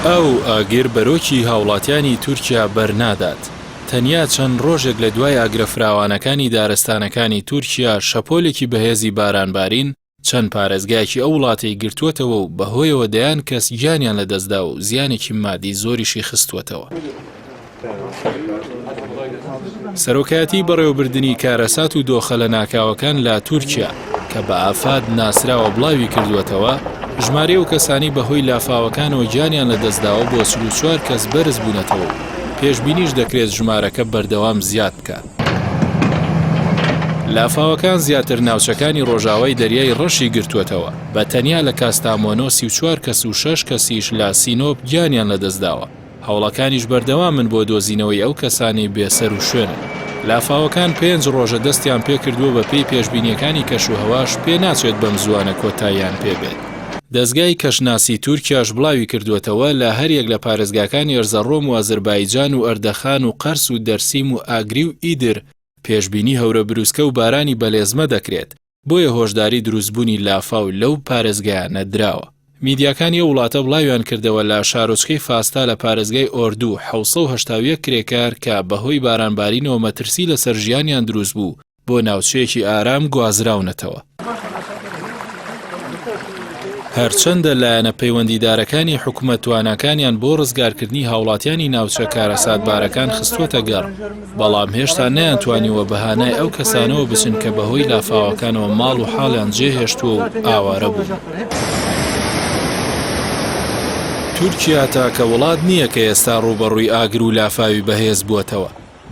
ئاو و ئاگر بەرۆکی هاوڵاتیانی تورکیا بەرنادات. تەنیا چەند ڕۆژێک لە دوای ئاگرە فراوانەکانی دارستانەکانی تورکیا، شەپۆلێکی بەهێزی بارانبارین چەند پارێزگایەکی ئەو وڵاتەی گرتووەتەوە و بەهۆیەوە دەیان کەس گیانیان لەدەستدا و زیانێکی مادی زۆریشی خستووەتەوە. سەرۆکایەتی بەڕێوەبردنی کارەسات و دۆخە لەناکاوەکان لە تورکیا کە بە ئافاد ناسراوە بڵاوی کردووەتەوە، ژمارەی ئەو کەسانەی بەهۆی لافاوەکانەوە گیانیان لەدەستداوە بۆ 44 کەس بەرزبوونەتەوە و پێشبینیش دەکرێت ژمارەکە بەردەوام زیاد بکات. لافاوەکان زیاتر ناوچەکانی ڕۆژاوای دەریای ڕەشی گرتووەتەوە، بە تەنیا لە کاستامۆنۆ 34 کەس و شەش کەسیش لە سینۆپ گیانیان لەدەستداوە. هەوڵەکانیش بەردەوامن بۆ دۆزینەوەی ئەو کەسانەی بێسەروشوێنن. لافاوەکان پێنج ڕۆژە دەستیان پێکردووە بەپێی پێشبینییەکانی کەشوهەواش پێناچێت بەمزووانە کۆتاییان پێبێت. دەزگای کەشناسی تورکیاش بڵاویکردووەتەوە، لە هەریەک لە پارێزگاکانی ئەرزەڕۆم و ئازربایجان و ئەردەخان و قەرس و دەرسیم و ئاگری و ئیدر پێشبینی هەورە بروسکە و بارانی بەلێزمە دەکرێت، بۆیە هۆشداری دروستبوونی لافاو لەو پارێزگایانە دراوە. میدیاکانی ئەو وڵاتە بڵاویان کردەوە لە شارۆچکەی فاستا لە پارێزگای ئۆردو 781 کرێکار کە بەهۆی بارانبارینەوە مەترسی لەسەر ژیانیان دروستبوو بۆ ناوچەیەکی ئارام گوازراونەتەوە. هەرچەندە لایەنە پەیوەندیدارەکانی حکومەت تواناکانیان بۆ ڕزگارکردنی هاوڵاتیانی ناوچە کارەساتبارەکان خستووەتە گەڕ، بەڵام هێشتا نەیانتوانیوە بە هانای ئەو کەسانەوە بچن کە بەهۆی لافاوەکانەوە ماڵ و حاڵیان جێهێشتووە و ئاوارە بوون. تورکیا تاکە وڵات نییە کە ئێستا ڕووبەڕووی ئاگر و لافاوی بەهێز بووەتەوە،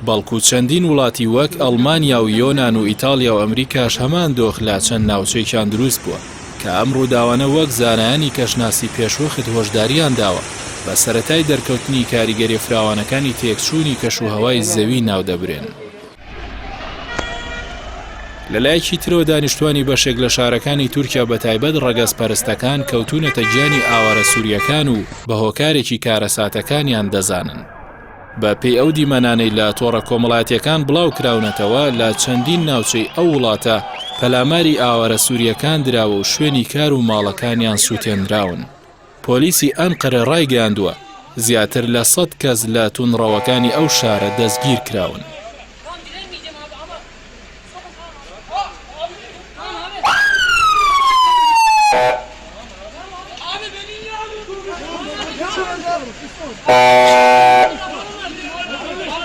بەڵکو چەندین وڵاتی وەک ئەڵمانیا و یۆنان و ئیتاڵیا و ئەمریکاش هەمان دۆخ لە چەند ناوچەیەکیان دروست بووە کە ئەم ڕووداوانە وەک زانایانی کەشناسی پێشوەخت هۆشداریان داوە بە سەرەتای دەرکەوتنی کاریگەریە فراوانەکانی تێکچوونی کەشوهەوای زەوی ناودەبرێن. لەلایەکی ترەوە دانیشتوانی بەشێک لە شارەکانی تورکیا بەتایبەت ڕەگەزپەرستەکان کەوتوونەتە گیانی ئاوارە سورییەکان و بە هۆکارێکی کارەساتەکانیان دەزانن. بە پێی ئەو دیمەنانەی لە تۆڕە کۆمەڵایەتیەکان بڵاو کراونەتەوە لە چەندین ناوچەی ئەو وڵاتە پەلاماری ئاوارە سورییەکان دراوە و شوێنی کار و ماڵەکانیان سوتێنراون. پۆلیسی ئەنقەرە ڕایگەیاندووە، زیاتر لە سەد کەس لە توندڕەوەکانی ئەو شارە دەستگیرکراون.